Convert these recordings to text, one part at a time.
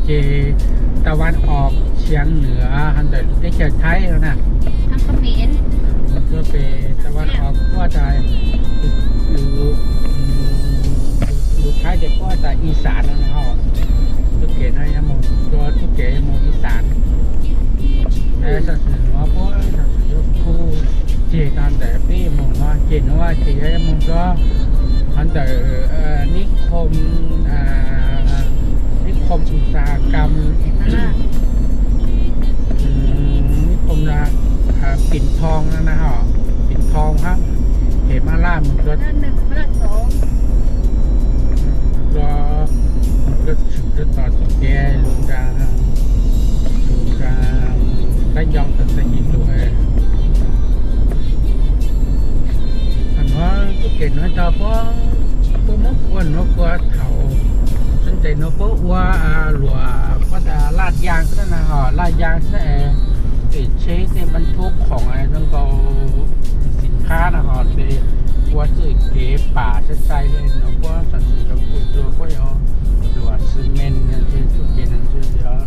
ces ตะวันออกเฉียงเหนือ hov ntawm lub teb chaws Thaib no na. Mus rau pem ตะวันออก puab tas, lus Thaib ces puab tas อีสาน no na. Txuj kev no yog mus rau txuj kev mus อีสาน. Tam sim no puab tam sim yuav khu ceg tau ntawm peb mus no ces nuav ces yog mus rau hov ntawm นิคม, นิคมอุตสาหกรรม, นิคมปิ่นทอง no na, ปิ่นทอง hab, ces mab laj mus rau, rau, mus rau tshwm rau tom txuj kev lug nraag, lug nraag Thaib Nco tom Thaib Nco lug. Nuav txuj kev nuav tau puab, puab muab ua nuav ua thaum sawv ntxev nuav puab ua luam puab tas laj yaa xwb na, ho laj yaa xwb, es tsheb tej บรรทุกของ zoo nkaus สินค้า na ho ces ua txuj kev pam sai sai li no puab tam sim yuav khu rua puab yuav luam xwm mees, txuj kev no ntshe yuav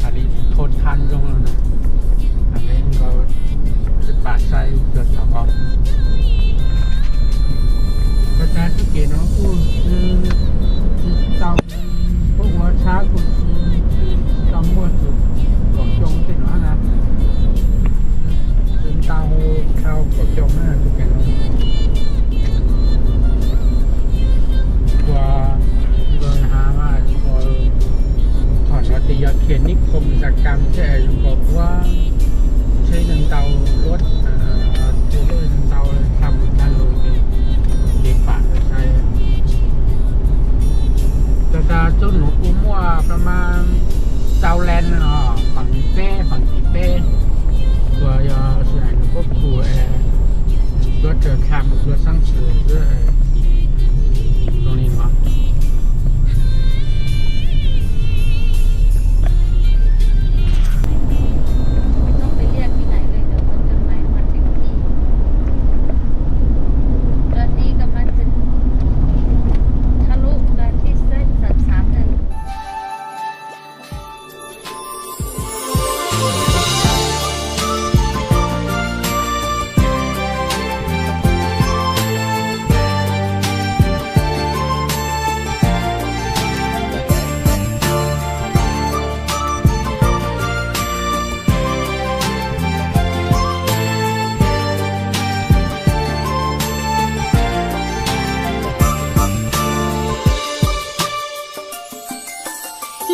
has li thaj thaj zoo no na, has li nkaus tsi pam sai rua thaum ko. Puab tas txuj kev no kuj tsi tau, puab ua tshab kuj tsi tau muaj txug kaum xyoo tej no na, tsi ntau dhau kaum xyoo na txuj kev no. Ua, ua, thaum no ces yog khiav นิคมอุตสาหกรรม thiab zoo nkaus puab tsheb ntau, luam, tsheb ntau tham mus tham lug ces kev pam sai. Txug tas txuj nuav kuj muaj ประมาณ rau leej no, feem peb feem tim peb, uas yog sawv daws nws puab khu es yuav raws tham mus rua saab xwm xwb zoo li no.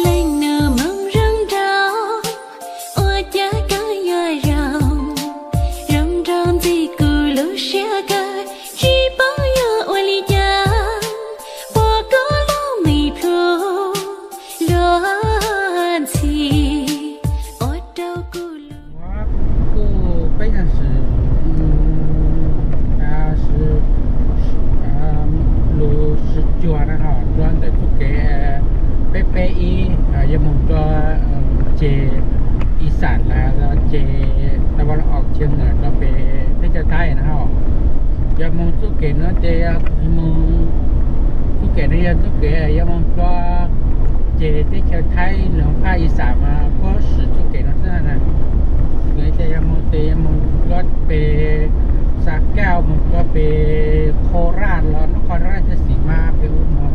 Leej nus moog zoo nraug, ua cas koj yuav zoo, zoo nraug ntxig kuv lub siab kawg, tsis paub yuav ua li cas, puas koj lub me plhu luag ntxhi ua rau kuv lub. Kuj peb yog lub sib cuag na ho rua ntawm txuj kev peb peb ib yuav moog rua ceg ib xam na, ceg tau ua los os tshia ntawm rua pem teb chaws Thaib na ho. Yog moog txuj kev no ces moog, txuj kev no yog txuj kev yuav moog rua ceg teb chaws Thaib nyob phaj ib xam mas puab siv txuj kev no xwb na. Ces yog moog ces moog rua pem Xa Kaj, moog rua pem Kho Raj los Nab Kho Raj Xab Xis mas pem ub no.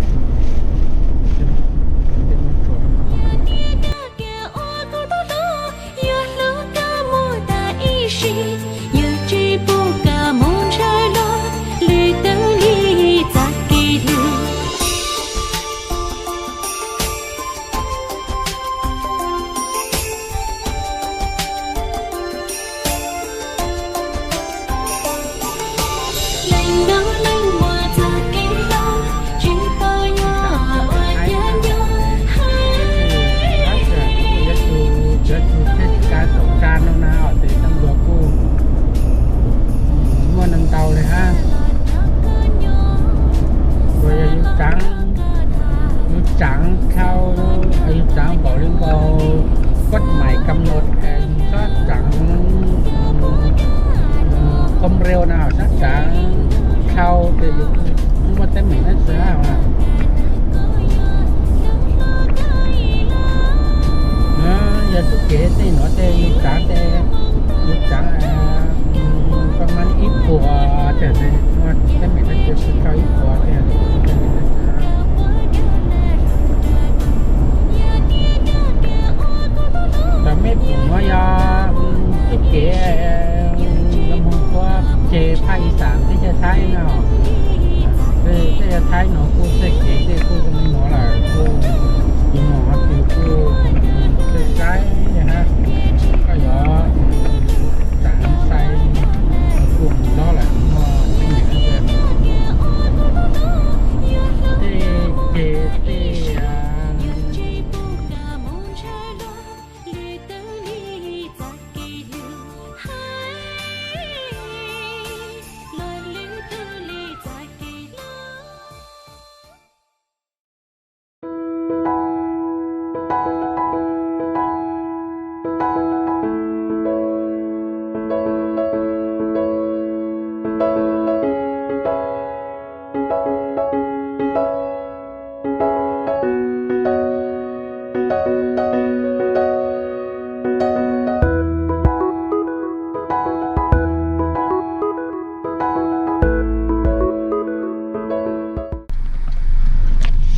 Yuav txug teb chaws song ca no na ces tub luas kuj muaj neeg ntau li hab. Uas yog yus tsaav, yus tsaav dhau, yus tsaav npaum li nkaus koj mais kam los, txhob tsaav khom reu na, txhob tsaav dhau ces yus muaj teeb meem dlaab tsi hab. Saib no kuj txoj kev tej kuj zoo li no lawm, kuj ib no ho twg kuj saib saib hab, koj yuav tsav saib kuj mus lawm no, tej ceg tej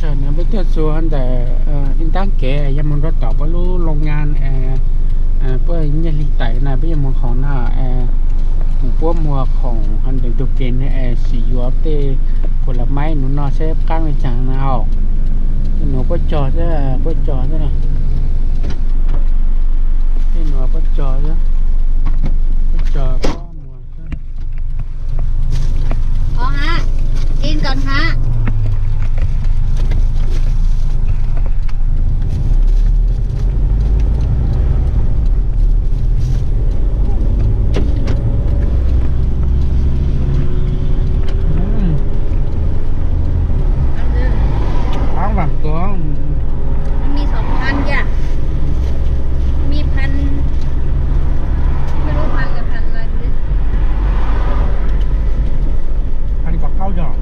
Sawv daws, peb tuaj txug ntawm ib ntaab kev yuav moog rua tom puab lub loo nyaa, puab nyiaj hli tawm na, peb yuav moog qhoov no, mus puab muag khoom ntawm ntug kev no es sim yuav tej phuam las maib nub no saib qaab le caag na hauv. Tej nuav puab cog xwb, puab cog xwb na. Tej nuav puab cog xwb, puab cog puab muag xwb. Qab vam tuag. Mì song phan yom? Mì phan, không biết phan là phan gì. Phan quảng cáo yog.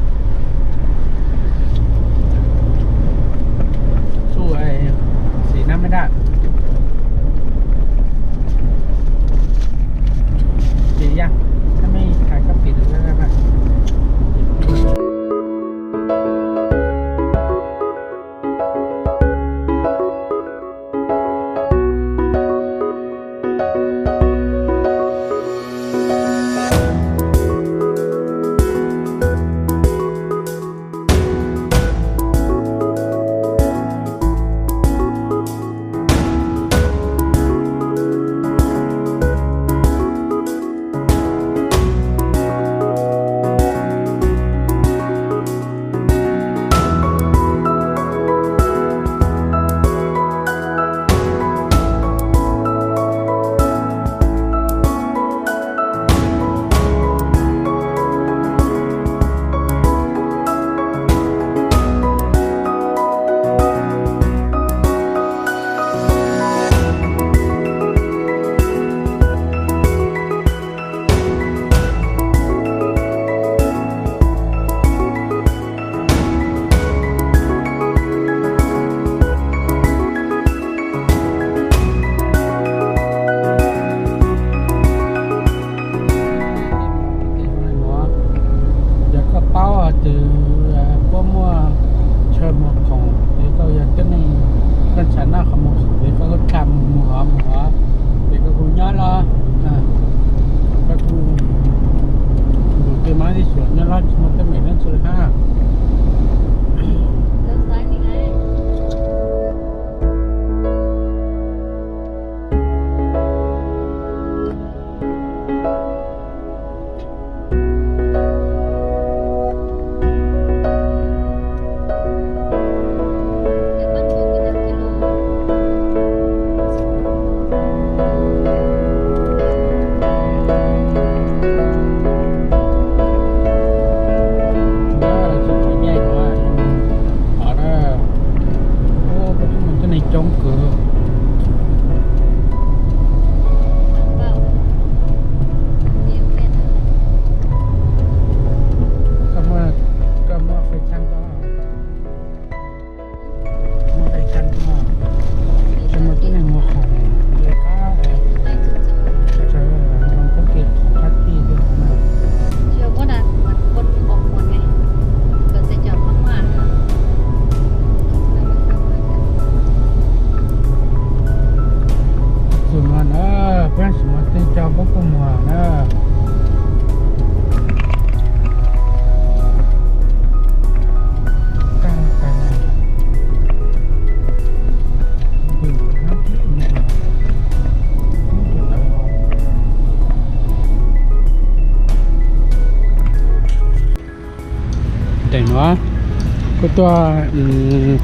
Kuj tuaj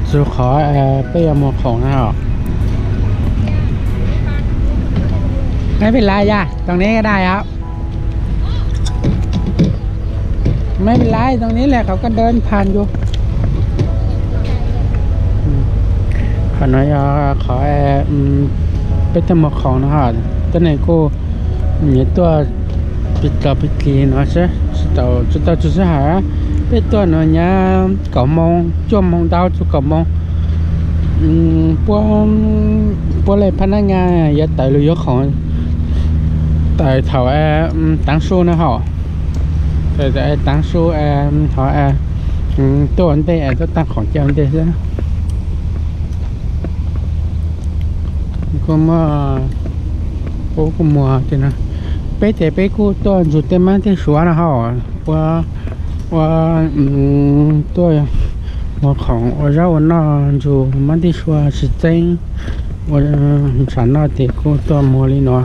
txug qhov peb yuav muag khoom na os. Mej pis lais yas toos neb dai os. Mej pis lais toos neb le qhov koj dawb phas yus. Qhov no yog qhov peb tuaj muag khoom no os. Tuab neeg kuj nyias tuaj pis txog pis kis no xwb, tsis tau txug sij hawm. Peb tuaj no nyob kaum moos, cuaj moos ntau txug kaum moos. Puab le phab nab nyas yuav tawm lug yuav khoom, tawm thaum taav su no hauv, taav su hov, tuaj ua ntej tuaj taag khoom cia ua ntej xwb. Kuj muaj, kuj muag, peb ces peb kuj tuaj nrug tej mab tej suav no hauv, ua, ua tuaj muag khoom ua zaub ua noj nrug mab tej suav tsis txeeb, ua ntshav noj ces kuj tuaj muag li no.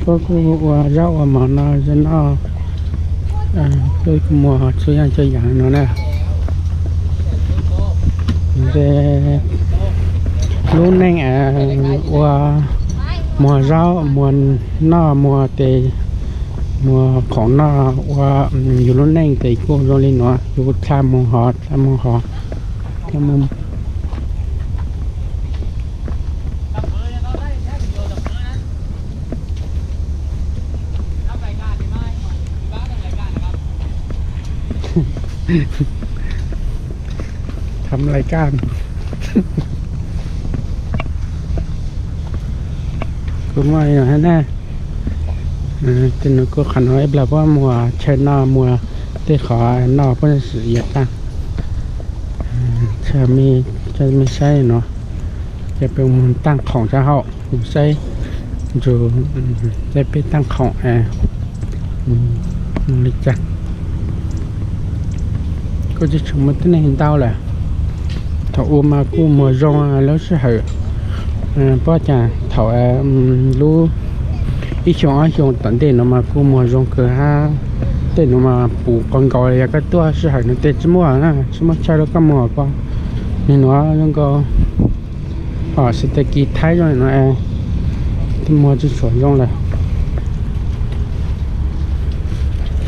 Puab kuj ua zaub ua mov no ze noj, peb kuj muag txhua yaam txhua yaam no na. Ces lub neej ua muag zaub muag noj muag tes, muag khoom noj ua yus lub neej tes kuj zoo li no, yus txhaj moog hov txhaj moog hov. Tham lais kaj. Kuj muaj li no na. Tej no kuj qhov no ib plag puab muag chaw noj muag tej qhov noj puab sim yuav taag. Coj mej saib no, ces peb mus taaj khoom sab hauv, mus saib nrug tej peb taaj khoom li cas. Kuj tsis tshua muaj tib neeg ntau lawm. Thaum ub mas kuj muag zoo lub sij hawm, puab cas thaum lub ib xyoo ob xyoo tom ntej no mas kuj muag zoo kawg hab. Tej no mas puv qhov nkaus yog koj tuaj sij hawm no tej tsis muaj, tsis muaj chaw rau koj muag ko. Nwg nuav zoo nkaus hom xis tas kis Thaib zoo no, tej muag tsis tshua zoo lawm.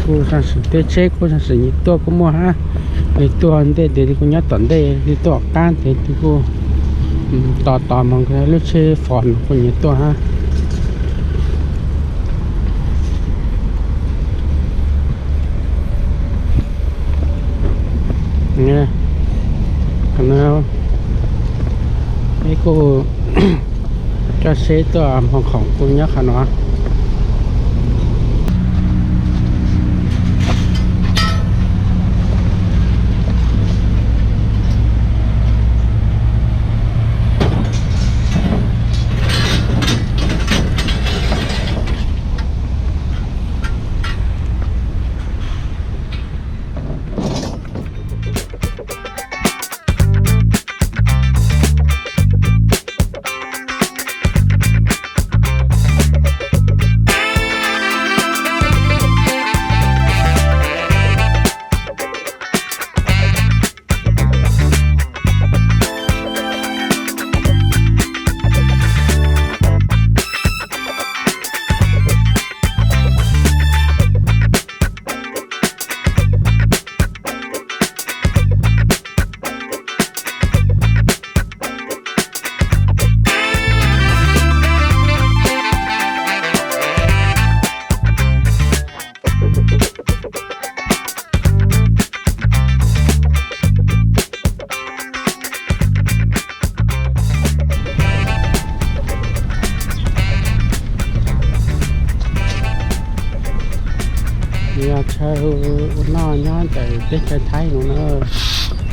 Kuj zaaj swm teb tsheb kuj zaaj swm nyias tuaj kuj muaj hab. Li tuaj ntej tes li kuj nyob tom ntej, li tuaj qab tes li kuj tos tos moog lub tsheb fos no kuj nyias tuaj hab. Peb kuj coj seb tuaj muag khoom kuj nyob qhov no. Yog chaw ua noj nyob ntawm teb chaws Thaib no na,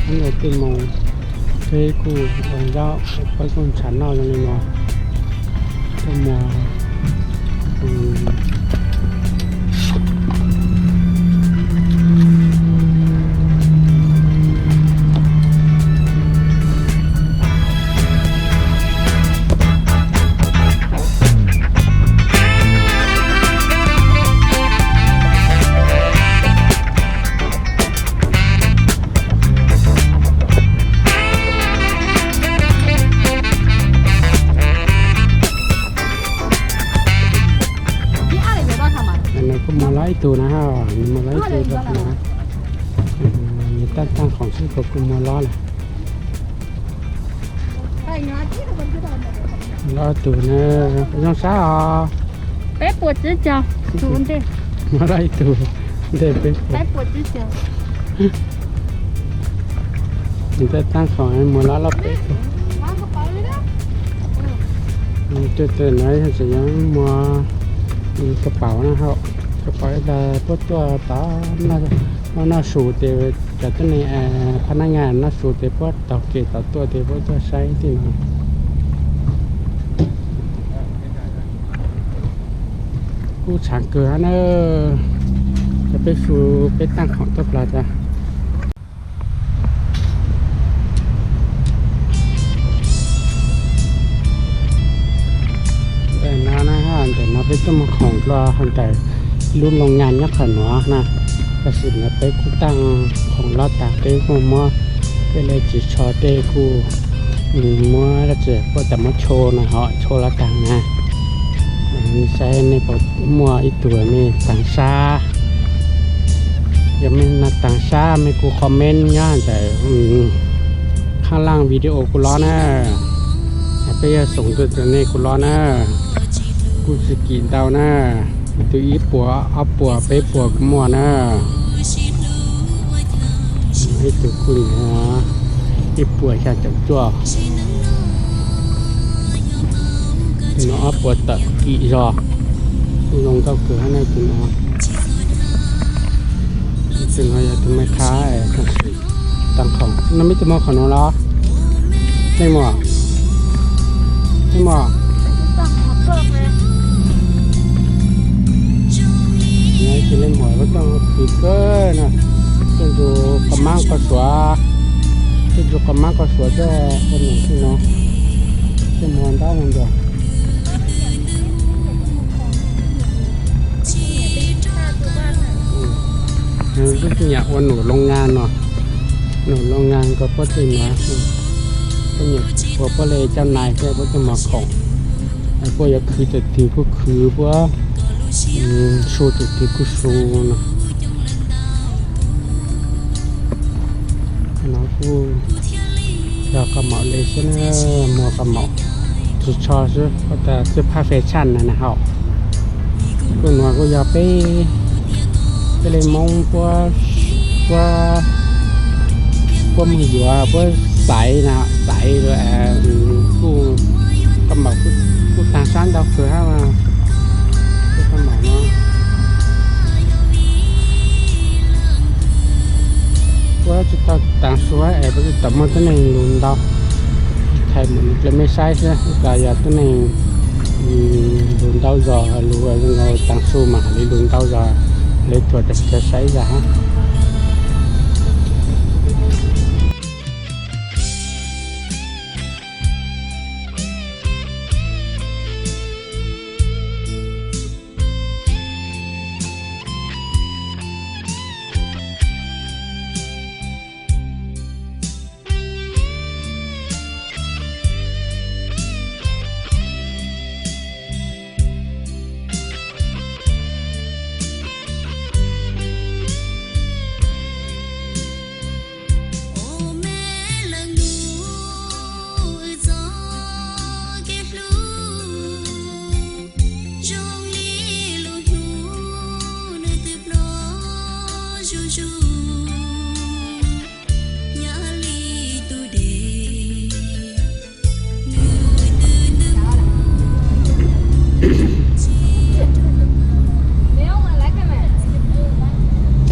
ib ntawd tej moos peb kuj ua zaub, peb kuj ntshav noj zoo li no. Tej moos Ib tug na ha, nws muag lob ib tug rau kuv na. Nws tab taaj khoom xwb kuv kuj muag lob lawm. Lob ib tug na, zoo sab os. Peb puas tsib caug, tus ntej. Muag lob ib tug ntej peb puas. Nws tab taaj khoom muag lob lob peb tug. Tuaj txog no tseem yuav muag ka paus na hauj, ka paus ib ntag puab tuaj tod, noj su ces cov tuab neeg phab nab nyaj noj su ces puab taug kev tod tuaj ces puab tuaj saib tej no. Kub tshaav kawg hab na, cov peb su peb taaj khoom tuaj plas tas. Ntawm no na, ntawm no peb tuaj muag khoom dlua hauv ntawm lub loo nyaj nyob qhov nuav na. Tab sis no peb kuj taaj khoom lob tas peb kuj muab, peb le tsis tsho tej kuj muab dab tsi puab tas muab tsho na ho tsho lob tas na. Saib nej puas muaj ib tug mej taag sab. Yog mej taag sab mej kuj comment nyob ntawm qhab laaj video kuv los na. Peb yog xoom tuaj rau nej kuv los na. Kuj tsis kim ntau na, ib tug ib puas ob puas peb puas kuj muaj na. Ib tug kuj ib puas xya caum cuaj. Tus no ob puas tawm kim zog, kuj zoo nkauj kawg hab ne tus no. Tus no yog tus me qha, taag khoom no mej tuaj muag khoom no los? Leej muam, leej muam, ib tug leej muam kuj tuaj khwv kawg no, tuaj nrug qhov mab qhov suav, tuaj nrug qhov mab qhov suav coj ua num xwb no, tuaj muag ntab ua ntuag. Nws tub tub nyam ua num loo ngas no, num loo ngas nkaus puab tej nuav, puab nyam ua puab le coj nais thiab puab coj mov khoom, puab yuav khwv thaum twg kuj khwv, puab su thaum twg kuj su no. No kuj yog qhov maum le xwb na, muag qhov maum tsis tsho xwb, tas txawj phaj fashion na na hauj. Kuj nuav kuj yog peb, peb le Moob puab, puab, puab moog yuav puab xaiv na, xaiv kuj, qhov maum kuj taag sab ntau kawg hab. Qhov maum no puab tsis tau taag su es puab tsis tau muaj tuab neeg lug ntau. Thaij mus nws dle mej saib xwb, ib tas yog tuab neeg lug ntau zog, lug zoo taag su mas hais li lug ntau zog, le tuaj rau cov saib zag hab.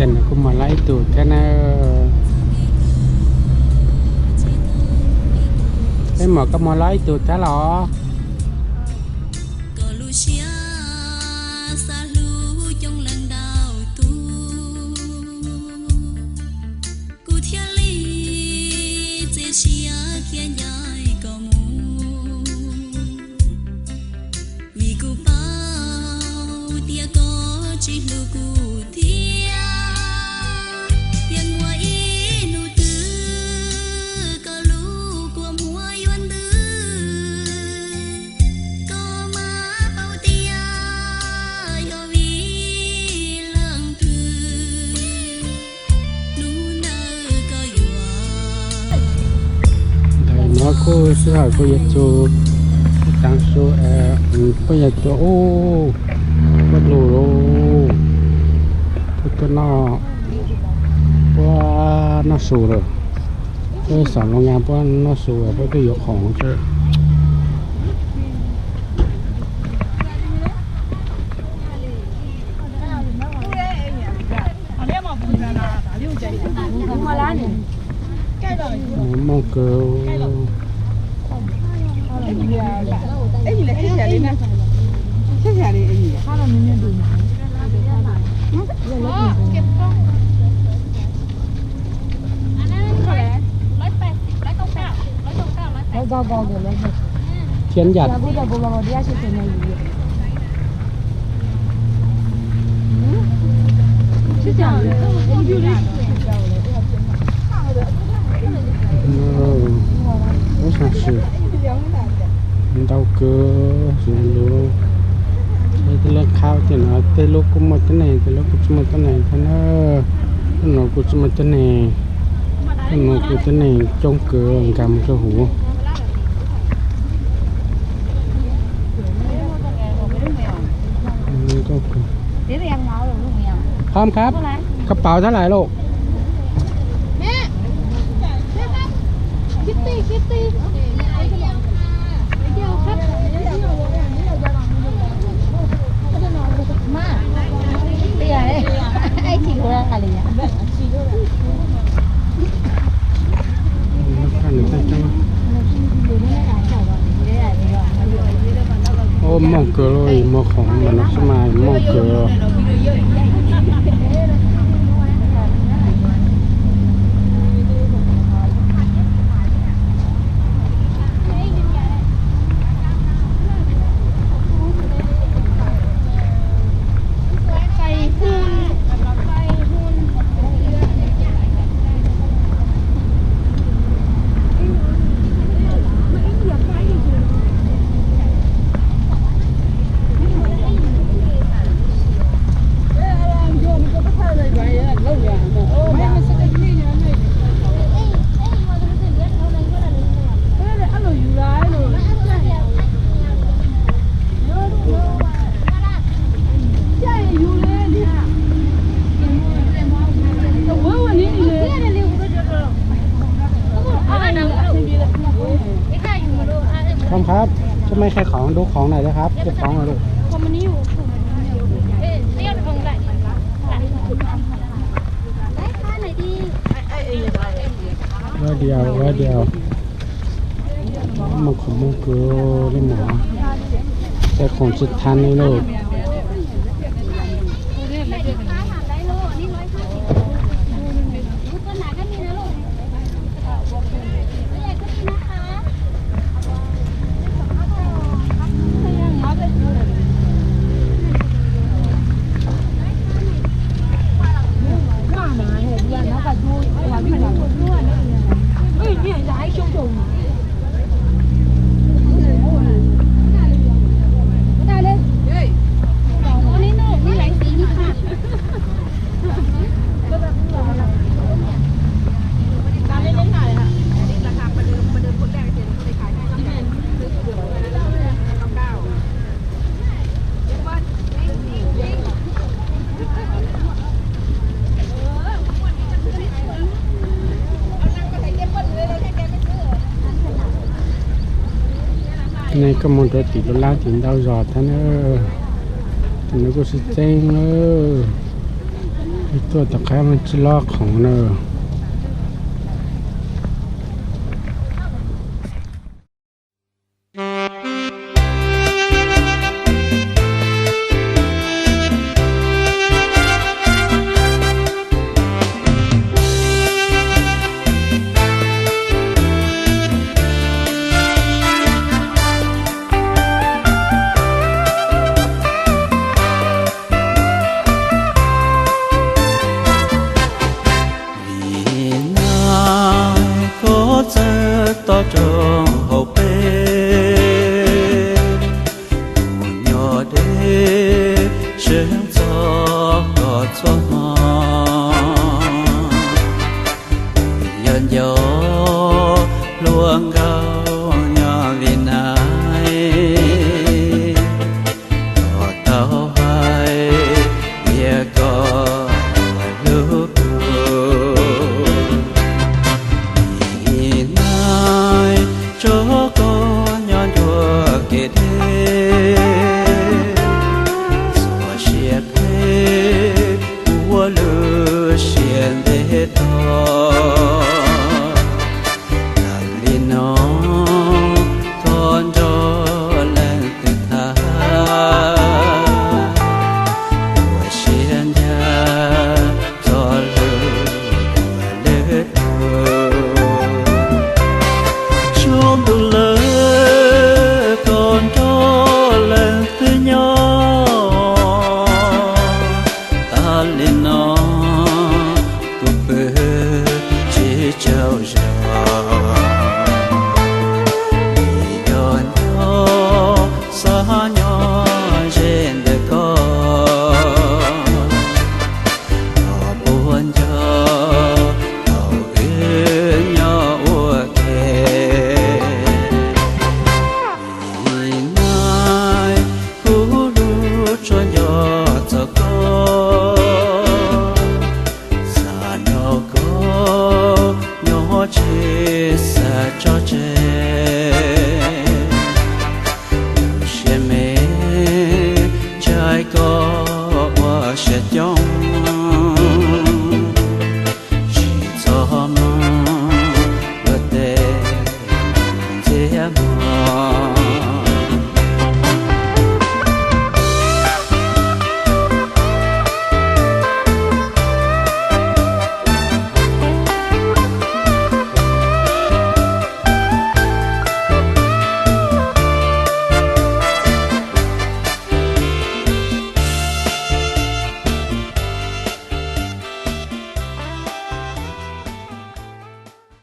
Ces nws kuj muag lob ib tug thiab na. Peb muam koj muag lob ib tug thiab los? Kuv thiaj li txias siab khiav ncaim koj mus, vim kuv paub tias koj tsis hlub kuv thiab. Yeej muaj ib hnub twg koj lub kua muag yuav ntws. Sij hawm kuj yuav txug, tav su, kuj yuav tuaj ub, puab lug lauj, puab tuaj noj, puab noj su lawm. Puab xom loo nyav puab noj su, puab twb yuav khoom xwb. Moog kawg. Thiab yam ntau kawg, tej lub qhab tiag no, tej lub kuj muaj tuab neeg, tej lub kuj tsi muaj tuab neeg thiab na. Lub no kuj tsi muaj tuab neeg, lub no kuj tuab neeg coob kawg nkag mus rua huv. Khom khab, kab paus thab lais lauj? Ub, moog kawg lauj, muag khoom mas no xwb mas moog kawg. Khom khab,ช่วยแม่ขายของ ดูของหน่อยนะครับ เก็บของหน่อยลูก Wb diav, wb diav. Moog khoom moog kawg li mas, tej khoom tsi tau li lauj. Nej kuj moog rua tim lub lab tim ntau zog thiab na. Tus no kuj sib txeeb na. Tuaj tom qab tsi loj khoom na.